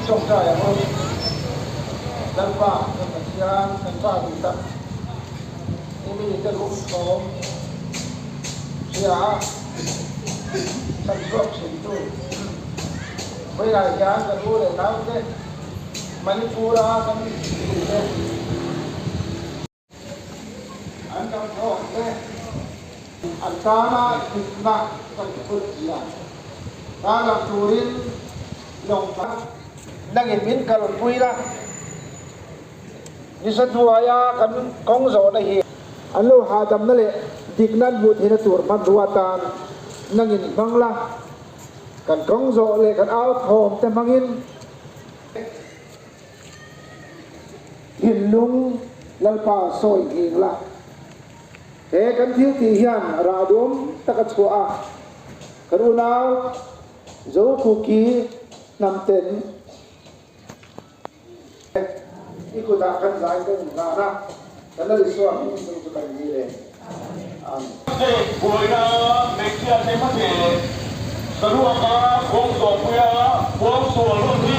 Tawngtai ang u. Lalpa kan Pathian kan Pa duh tak i mite lungchhawm hria a chhan chhuak thintu vawiinah hian kan u leh naute Manipur-a kan mite An dam thawk te an tana dikna kan phut zia tarlang turin lawng nangin min kalpui la. Nisa hnuaia kan kawng zawhna hi an lo hahdamna leh dikna an hmuh theihna tur hmanrua atan nangin hmang la. Kan kawng zawh leh kan au thawm te hmangin. Thinlung Lalpa sawi nghing la. He kan thil tih hian rah duam tak a chhuah a, kan unau Zokuki hnam ten i kutah kan zai kan inhlan a, kan la Isua hming chung chu kan ni le. Amen. Buaina hmeichhia te hmase saruaka kawng zawhpuia kawng sual rawn hi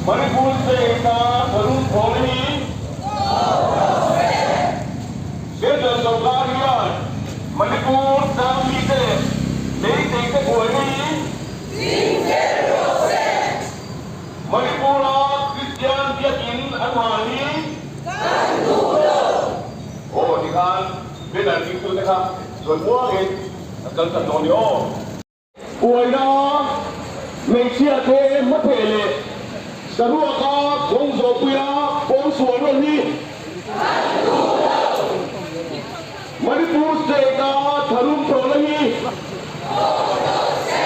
Manipur state a tharun thawl hi Central sorkar hian Manipur tlang mite leh meitei te buaina hi Manipur-a Kristian biakin an hal hi Kan duh lo! Aw tikhan banner kengtute kha zawi muangin an kal tan dawn ni aw. Uaina hmeichhia te hmatheh leh saruaka kawng zawhpuia pawng sual rawn hi Kan duh lo! Manipur state-a tharum thawhna hi Aw lo se!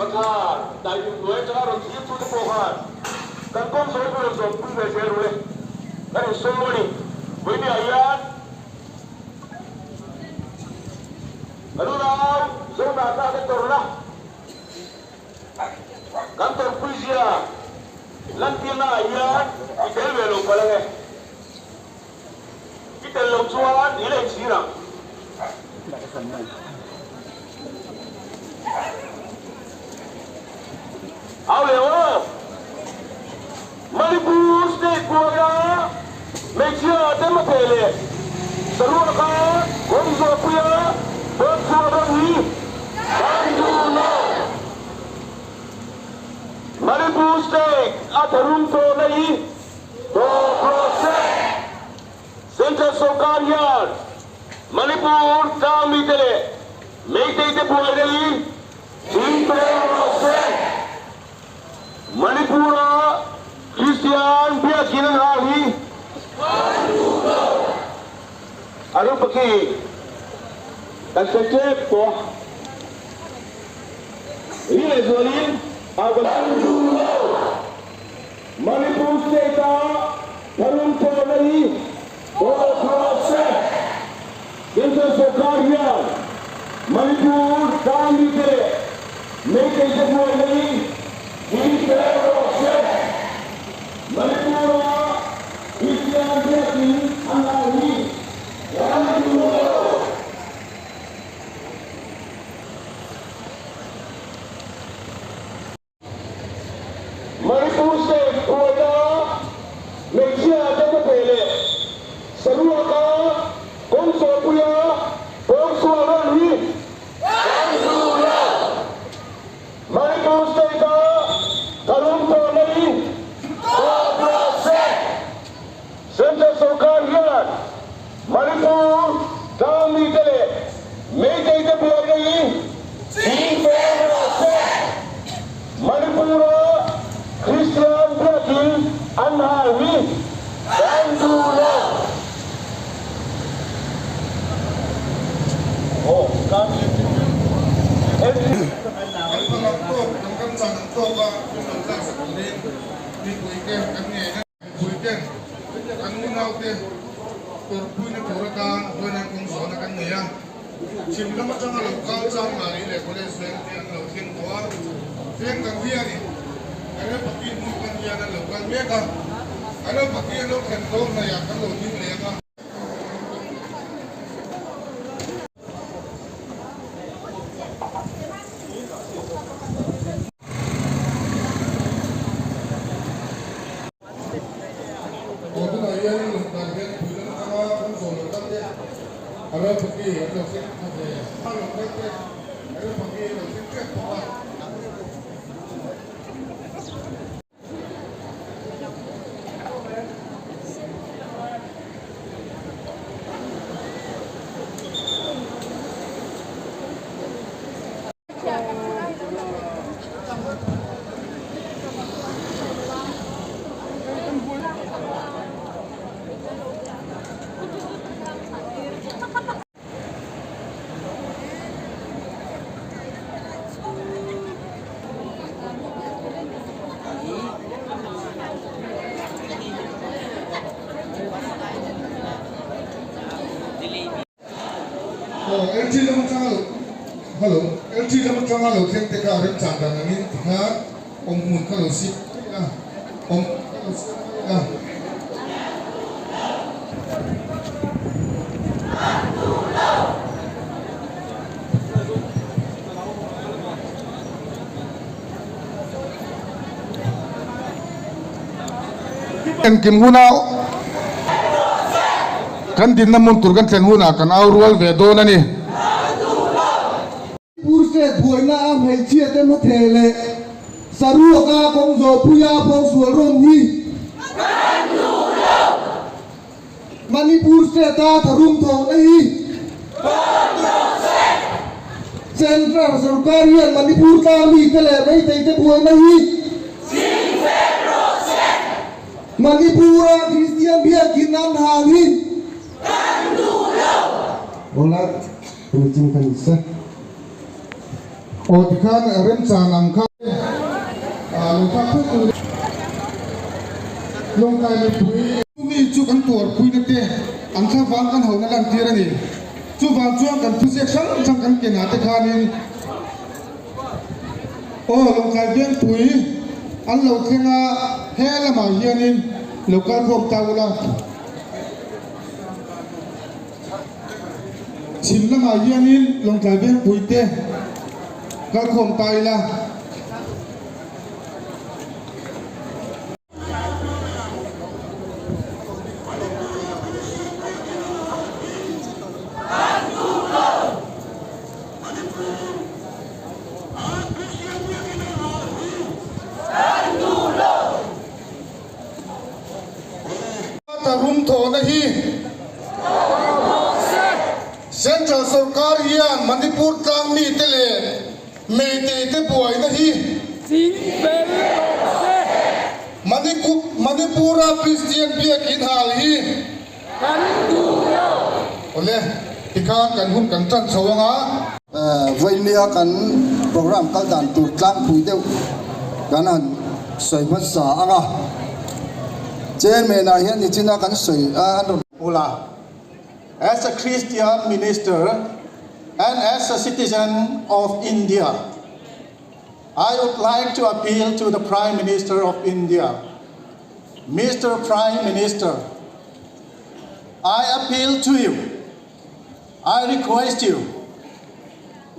Pathan, dai hnuai atanga rawn thlir tute pawh khan kan kawng zawng chu rawn zawm pui ve zel ru le. Kan insawm a ni. Vawinia hian kan unau Zonata te tawrhna kan tawrhpui zia lantirna ah hian i tel ve lo palh ange. I tel loh chuan i la inchhir ang. Au leh aw! Manipur state buaina hmeichhia te hmatheh leh saruaka kawng zawhpuia bawm chhuah rawn hi kan duh lo. Manipur state a tharum tawhna hi tawp rawh se. Central sorkar hian Manipur tlang mite leh Meitei te buaina hi ching tawh rawh se. Manipur-a Kristian biakinn an hal hi a rupa khi kan hre tep tawh a. Ri leh zualin a Manipur state-a tharum thawhna hi tawp rawh se. Central sorkar hian Manipur tlang mite leh Meitei te buaina hi chingfel rawh se. Manipur-a Kristian biakin an hal hi kan duh lo. Manipur state buaina hmeichhia te hmate leh saruaka kawng sawhpuia kawng sual rawn hi kan duh lo. Manipur state-a tharum tawhna hi tawp rawh se. Central sorkar hian Manipur tlang mite leh Meitei te buaina hi chingfel rawh se. Manipur-a Kristian biakin an hal hi kan duh lo. Kan tawk, kan ram chan ang tawka min lo tlaksak turin mipuite kan ngei a. Mipuiten kan unaute tawrhpuina tur atan huainan kawng zawhna kan nei a. Chhim lam atanga lo kal chang Mari leh College veng te an lo thleng tawh a, veng dang hianin Arelpaki hmun pan hian an lo kal mek a, Arelpaki an lo thlen dawn hnaihah kan lo ding leh ang a. Aw tunah hian lungdai hian pui lam atanga kawng zawh lo kal te a ral phaki an lo thleng kha ve a lo kal te a ral phaki an lo thleng tep bawk a. Aw LT lam atanga lo Hello LT lam atanga lo thleng te kha remchang dan angin tikhan awm hmun kha lo sip mai a awm hmun kha lo sip mai a. Engkim huna kan dinna hmun tur kan thlen hunah kan au rual ve dawn a ni. Purse buaina a hmeichhia te hmatheh leh saruaka kawng zawhpuia pawngsual rawn hi Manipur state a tharum thawhna hi Central sorkar hian Manipur tlang mite leh Meitei te buaina hi Manipur a Kristian biakinn an hal hi Awla Puitlin ka ni se. Aw tikhan remchang ang kha lo thak thut tur Lawngtlai mipui. Mi chu kan tuarpuina te an thlavang kan hona lantir a ni. Chuvang chuan kan thuziak hrang hrang kan kenah te khanin aw Lawngtlai Vengpui an lo thleng a, he lamah hianin lo kalkhawm ta ula. Chhim lamah hianin Lawngtlai Vengpui te kalkhawm ta ila. Rum thawhna hi Central sorkar hian Manipur tlang mite leh Meitei te buaina hi Manipur-a Kristian biakin hal hi Awle, tikhan kan hun kan tan chho ang a. Vawinia kan program kal dan tur tlangpui deuh kan han sawi hmasa ang a. Chairman ah hian nichina kan sawi a an rawn. Ula, as a Christian minister and as a citizen of India, I would like to appeal to the Prime Minister of India. Mr. Prime Minister, I appeal to you. I request you,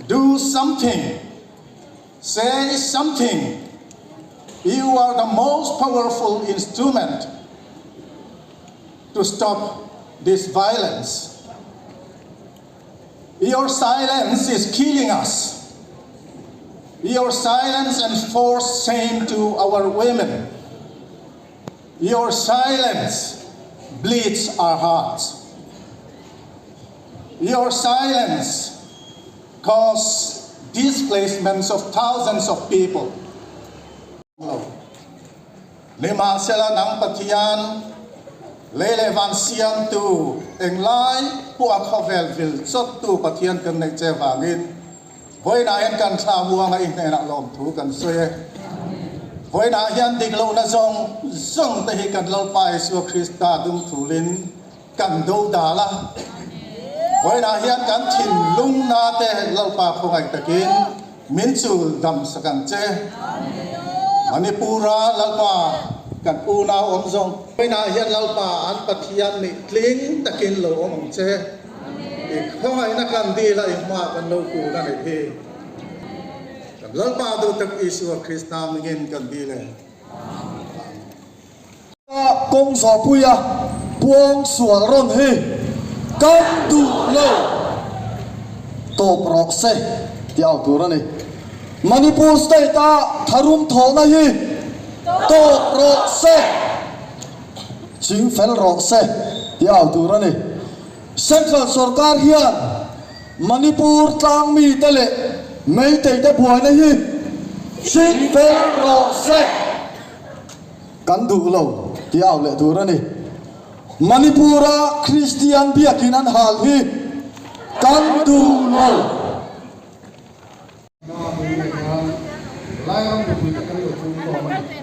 do something, say something. You are the most powerful instrument to stop this violence. Your silence is killing us. Your silence enforces shame to our women. Your silence bleeds our hearts. Your silence causes displacements of thousands of people. Nimahsela nang Pathian, lei leh van siamtu, englai pawh a khawvel vil chawttu Pathian kan neih che vangin vawiinah hian kan thla muanga i hnenah lawmthu kan sawi e. Vawiinah hian dik lohna zawng zawng te hi kan Lalpa Isua Krista dungthulin kan do dal a. Vawiinah hian kan thinlung na te Lalpa khawngaih takin min chul dam sak ang che. Manipura Lalpa kan unau awm zawng. Vawiinah hian Lalpa an Pathian nih tling takin lo awm ang che. I khawngaihna kan dil a i hma kan lo kun a nih hi. Kan Lalpa duh tak Isua Krista mingin kan dil e. Kawng zawhpuia puang sual rawn hi kan duh lo tawp rawh se tih au tur a ni. Manipur state a tharum thawhna hi tawp rawh se, ching fel rawh se tih au tur a ni. Central sorkar hian Manipur tlang mite leh Meitei te buaina hi ching fel rawh se. Kan duh lo tih au leh tur a ni. Manipur-a Kristian biakin an hal hi kan duh lo. Lairam mipuite kan lo chhungkhawm a ni.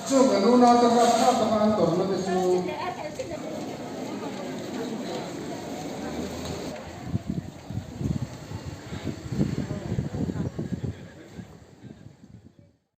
Chung kan unaute rapthlak taka an tawrhna te chu.